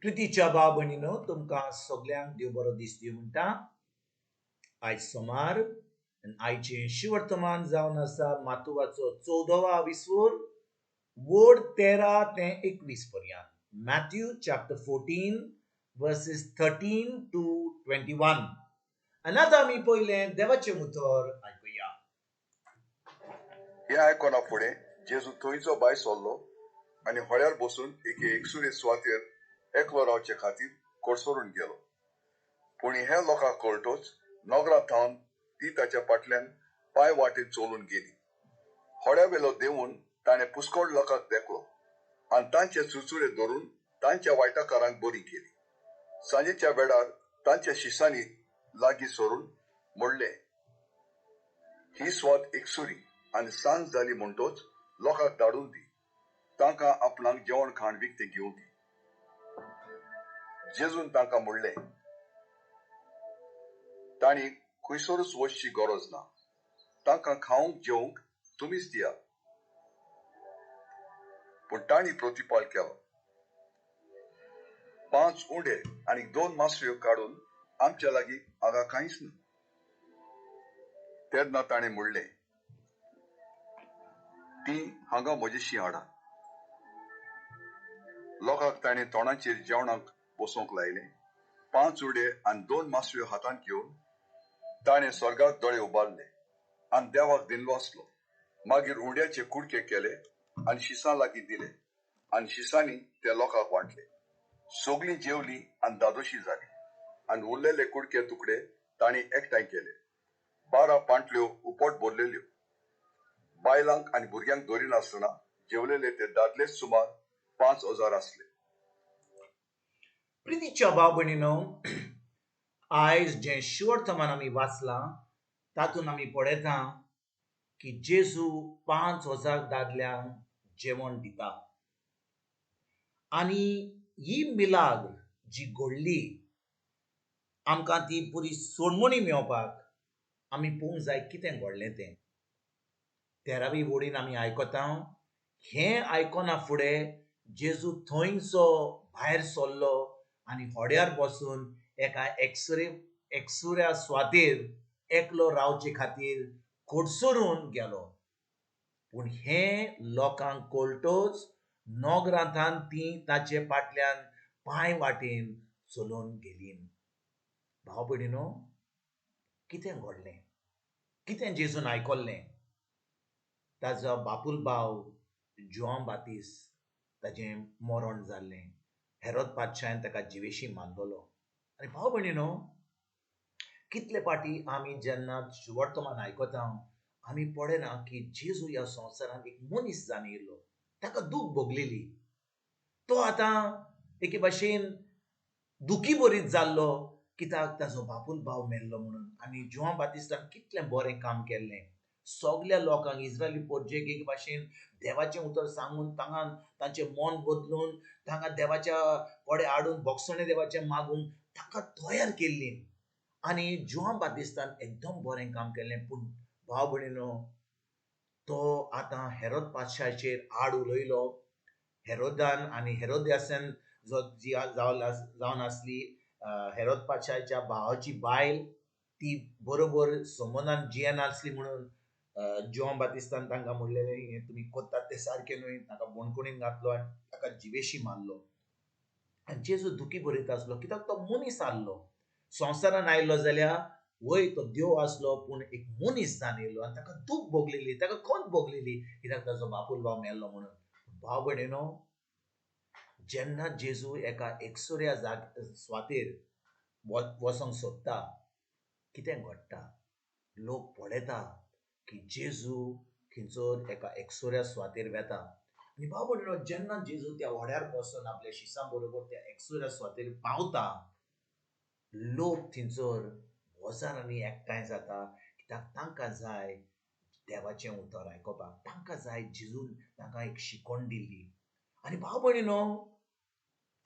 प्रितीच्या भाव भयणीनो, तुमकां सगल्यांक देव बरो दीस दिवं म्हणटा. आयज सोमार आनी आयचें शिवर्तमान जावन आसा मातुवाचो 14वा विसवूर, वड 13 ते 21 पर्यंत. Matthew chapter 14 verses 13 to 21. आनी आतां आमी पयलें देवाचें उतर आयकुया. हें आयकना फुडें जेजू थंयचो भायर सरलो आनी होड्यार बसून एके एकसुरे सुवातेर एकलो रावचे खातीर कोडसरून गेलो. पूण हे लोकांक कळटोच नगरां थावन ती ताच्या फाटल्यान पांय वाटेन चलून गेली. होड्या वेलो देंवून ताणें पुस्कळ लोकांक देखलो आनी तांचे चुरचुरे धरून तांच्या वायटाकारांक बरी केली. सांजेच्या वेळार तांच्या शिसांनी लागीं सरून म्हणलें, ही सुवात एकसुरी आनी सांज जाली म्हणटोच लोकांक धाडून दी, तांकां आपणाक जेवण खाण विकतें घेवं दी. जेजून तांकां म्हणलें, तांणी खंयसरूच वचची गरज ना, तांकां खावंक जेवंक तुमीच दिया. पूण तांणी प्रतिपाल केलो, 5 उंडे आनी 2 मासळ्यो काडून आमच्या लागीं हांगा कांयच ना. तेन्ना ताणें म्हणलें, ती हांगा म्हजेशी हाडा. लोकांक ताणें तोंडाचेर जेवणाक बसोवंक लायलें. 5 उडे आनी 2 मासळ्यो हातांत घेवन ताणें स्वर्गाक दोळे उबारले आनी देवाक दिल्लो आसलो. मागीर उंड्याचे कुडके केले आनी शिसां लागीं दिले आनी शिसांनी ते लोकांक वांटले. सगलीं जेवलीं आनी दादोशी जाली आनी उरलेले कुडके तुकडे तांणी एकठांय केले. 12 पांटल्यो उपट भरलेल्यो. बायलांक आनी भुरग्यांक धरिनासतना जेवलेले ते दादले सुमार 5000 आसले. प्रितीच्या भाव भयणीनो, आयज जें शिवर्तमान आमी वाचलां तातूंत आमी पळयता की जेजू 5000 दादल्यांक जेवण दिता. आनी ही मिलाग्र जी घडली आमकां ती पुरी सोडमणी मेळपाक आमी पळोवंक जाय कितें घडलें तें. 13वी वडीन आमी आयकता, हें आयकना फुडें जेजू थंयचो भायर सरलो आनी होड्यार बसून एका एकसुऱ्या सुवातेर एकलो रावचे खातीर कोडसरून गेलो. पूण हें लोकांक कळटोच नगरांतान ती ताचे फाटल्यान पांय वाटेन चलून गेली. भाव भयणीनो, कितें घडलें, कितें जेजून आयकल्लें? ताजो बापूल भाव जुआंव बातीस ताजें मरण जाल्लें. हेरोद पातशायन ताका जिवेशी मानलोलो. आनी भाव भयणीनो, कितले फाटी आमी जेन्ना वर्तमान आयकता आमी पळयना की जेजू ह्या संवसारांत एक मनीस जावन येयलो, ताका दूख भोगलेली. तो आतां एके भाशेन दुखी बरीत जाल्लो कित्याक ताजो बापूल भाव मेल्लो म्हणून. आनी जुआंव बातिस्तान कितलें बरें काम केल्लें, सगल्या लोकांक इस्रायली पोरजेक एके भाशेन देवाचें उतर सांगून तांकां तांचें मन बदलून तांकां देवाच्या कडेन हाडून भोगसणें देवाचें मागून तांकां तयार केल्ली. आनी जुआंव बातिस्तान एकदम बरें काम केल्लें. पूण भाव भयणीनो, तो आतां हेरोद पातशाचेर आड उलयलो. हेरोदान आनी हेरोदियासान जो जी जावन आसली हेरोद पातशाच्या भावाची बायल, ती बरोबर समनान जियेन आसली म्हणून जुआंव बातिस्तान तांकां म्हणलेलें, हें तुमी करतात तें सारकें न्हय. ताका बणकुणीन घातलो आनी ताका जिवेशी मारलो. आनी जेजू दुखी बरयत आसलो कित्याक तो मनीस आसलो. संवसारान आयलो जाल्यार वय तो देव आसलो, पूण एक मनीस जावन येयलो आनी ताका दूख भोगलेली, ताका खंत भोगलेली कित्याक ताजो बापूल भाव मेल्लो म्हणून. भाव भयणीनो, जेन्ना जेजू एका एकसुऱ्या सुवातेर वचोंक सोदता, कितें घडटा? लोक पळयता की जेजू खंयसर एका एकसुऱ्या सुवातेर वेता. आनी भाव भयणीनो, जेन्ना जेजू त्या व्हड्यार बसून आपल्या शिसां बरोबर त्या एकसुऱ्या सुवातेर पावता, लोक थंयसर हजारांनी एकठांय जाता कित्याक तांकां जाय देवाचें उतर आयकुपाक, तांकां जाय जेजून तांकां एक शिकवण दिल्ली. आनी भाव भयणीनो,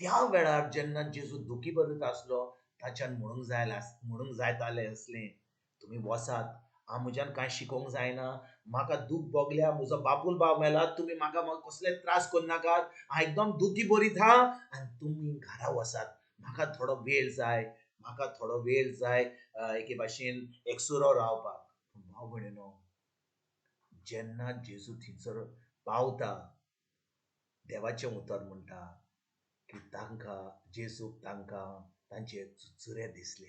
त्या वेळार जेन्ना जेजू दुखी बरयत आसलो, ताच्यान म्हणूंक जायतालें आसलें, तुमी वसात, हांव म्हज्यान कांय शिकोवंक जायना, म्हाका दूख भोगल्या, म्हजो बापूल भाव मेला, तुमी म्हाका कसले त्रास करनाकात, हांव एकदम दुखी बरीत आहा आनी तुमी घरा वचात, म्हाका थोडो वेळ जाय, म्हाका थोडो वेळ जाय एके भाशेन एकसुरो रावपाक. भाव भयणीनो, जेन्ना जेजू थंयसर पावता, देवाचें उतर म्हणटा की तांकां जेजूक तांकां तांचे चुचुरे दिसले.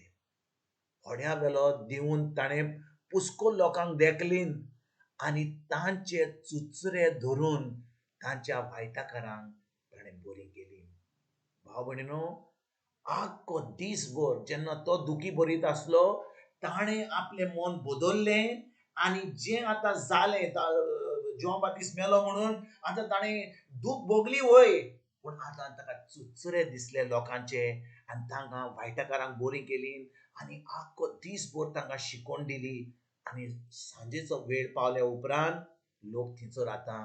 होड्या वेलो दिवन ताणें पुस्को लोकांक देखलीन आनी तांचे चुचरे धरून तांच्या वायटाकारांक ताणें बरी केली. भाव भयणीनो, आख्खो दीसभर जेन्ना तो दुखी बरीत आसलो ताणें आपलें मन बदल्लें आनी जें आतां जालें, जुआंव बाप्तीस्त मेलो म्हणून आतां ताणें दूख भोगली वय, पूण आतां ताका चुचरे दिसले लोकांचे आनी तांकां वायटाकारांक बरी केली आनी आख्खो दीसभर तांकां शिकोवन दिली. आनी सांजेचो वेळ पावल्या उपरांत लोक थंयसर आतां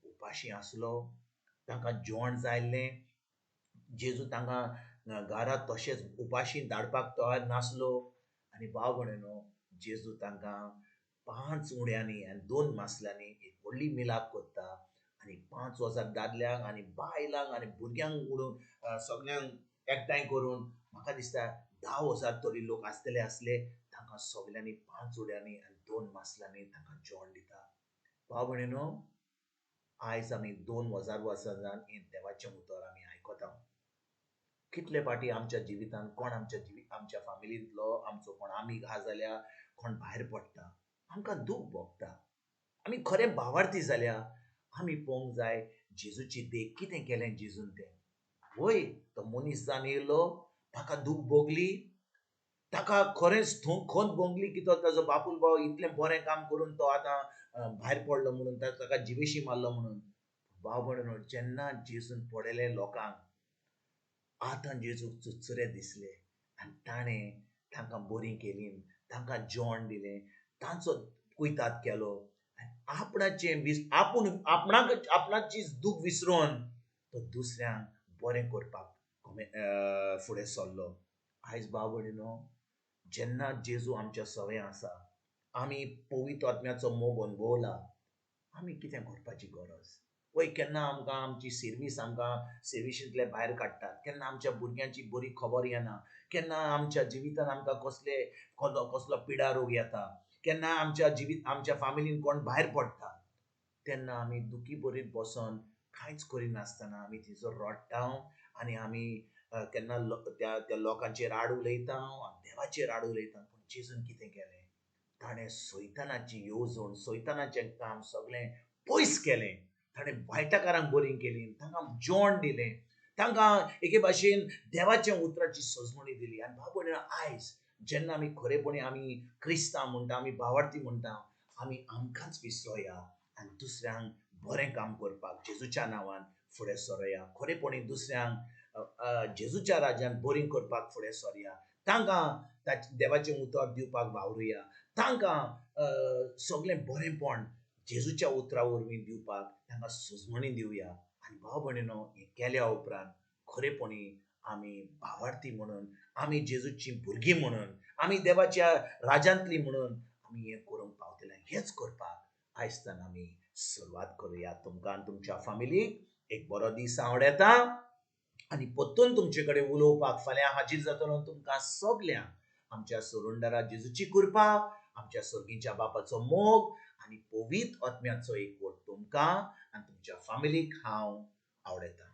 उपाशी आसलो, तांकां जेवण जाय आसलें. जेजू तांकां घरा तशेंच उपाशी धाडपाक तयार नासलो. आनी भाव भयणीनो, जेजू तांकां 5 उड्यांनी आनी 2 मासल्यांनी एक व्हडली मिलाप करता आनी 5,000 दादल्यांक आनी बायलांक आनी भुरग्यांक उडोवन सगल्यांक एकठांय करून म्हाका दिसता 10,000 तरी लोक आसतले आसले. तांकां सगल्यांनी 5 उड्यांनी आनी 2 मासल्यांनी तांकां जेवण दिता. भाव भयणीनो, आयज आमी 2000 वर्सां जावन हें देवाचें उतर आमी आयकता. कितले फावटी आमच्या जिवितांत कोण आमच्या आमच्या फामिलींतलो आमचो कोण आमीग आहा जाल्यार कोण भायर पडटा, आमकां दूख भोगता, आमी खरें भावार्थी जाल्या आमी पळोवंक जाय जेजूची देख, कितें केलें जेजून तें. वय तो मनीस जावन येयलो, ताका दूख भोगली, ताका खरेंच खंत भोगली की तो ताजो बापूल भाव इतलें बरें काम करून तो आतां भायर पडलो म्हणून, ताका जिवेशी मारलो म्हणून. भाव भयणीनो, जेन्ना जेजून पळयलें लोकांक, आतां जेजूक चुचुरे दिसले आनी ताणें तांकां बरी केली, तांकां जेवण दिलें, तांचो कुयताद केलो आनी आपणाचें आपूण आपणाक आपणाची दूख विसरून तो दुसऱ्यांक बरें करपाक फुडें सरलो. आयज भाव भयणीनो, जेन्ना जेजू आमच्या सवें आसा, आमी पवित्र आत्म्याचो मोग अणभवला, आमी कितें करपाची गरज? वय केन्ना आमकां आमची सर्वीस आमकां सर्विशींतले भायर काडटात, केन्ना आमच्या भुरग्यांची बरी खबर येना, केन्ना आमच्या जिवितांत आमकां कसले कसलो पिडा रोग येता, केन्ना आमच्या जिवीत आमच्या फामिलीन कोण भायर पडटा, तेन्ना आमी दुखी बरीत बसोन कांयच करिनासतना आमी थंयसर रडटा आनी आमी केन्ना त्या त्या लोकांचेर आड उलयता, देवाचेर आड उलयता. पूण जेजून कितें केलें? ताणें सैतानाची येवजण, सैतानाचें काम सगळें पयस केलें. ताणें वायटाकारांक बरी केली, तांकां जेवण दिलें, तांकां एके भाशेन देवाच्या उतराची सजमणी दिली. आनी भाव भयणीनो, आयज जेन्ना आमी खरेपणी आमी क्रिस्तांव म्हणटा, आमी भावार्थी म्हणटा, आमी आमकांच विसरोया आनी दुसऱ्यांक बरें काम करपाक जेजूच्या नांवान फुडें सरोया. खरेपणी दुसऱ्यांक जेजूच्या राज्यान बरी करपाक फुडें सरया, तांकां देवाचें उतर दिवपाक वावरुया, तांकां सगळें बरेंपण जेजूच्या उतरा वरवीं दिवपाक तांकां सुजमणी दिवया. आनी भाव भयणीनो, हें केल्या उपरांत खरेपणी आमी भावार्थी म्हणून, आमी जेजूची भुरगीं म्हणून, आमी देवाच्या राज्यांतली म्हणून आमी हें करूंक पावतले. हेंच करपाक आयजतान आमी सुरवात करुया. तुमकां आनी तुमच्या फामिलीक एक बरो दीस आवडटा आनी परतून तुमचे कडेन उलोवपाक फाल्यां हाजीर जातलो. तुमकां सगल्यांक आमच्या सोरुंडारा जेजूची कृपा, आमच्या सर्गीच्या बापाचो मोग आनी पवित्र आत्म्याचो एकवट तुमकां आनी तुमच्या फामिलीक हांव आवडटा.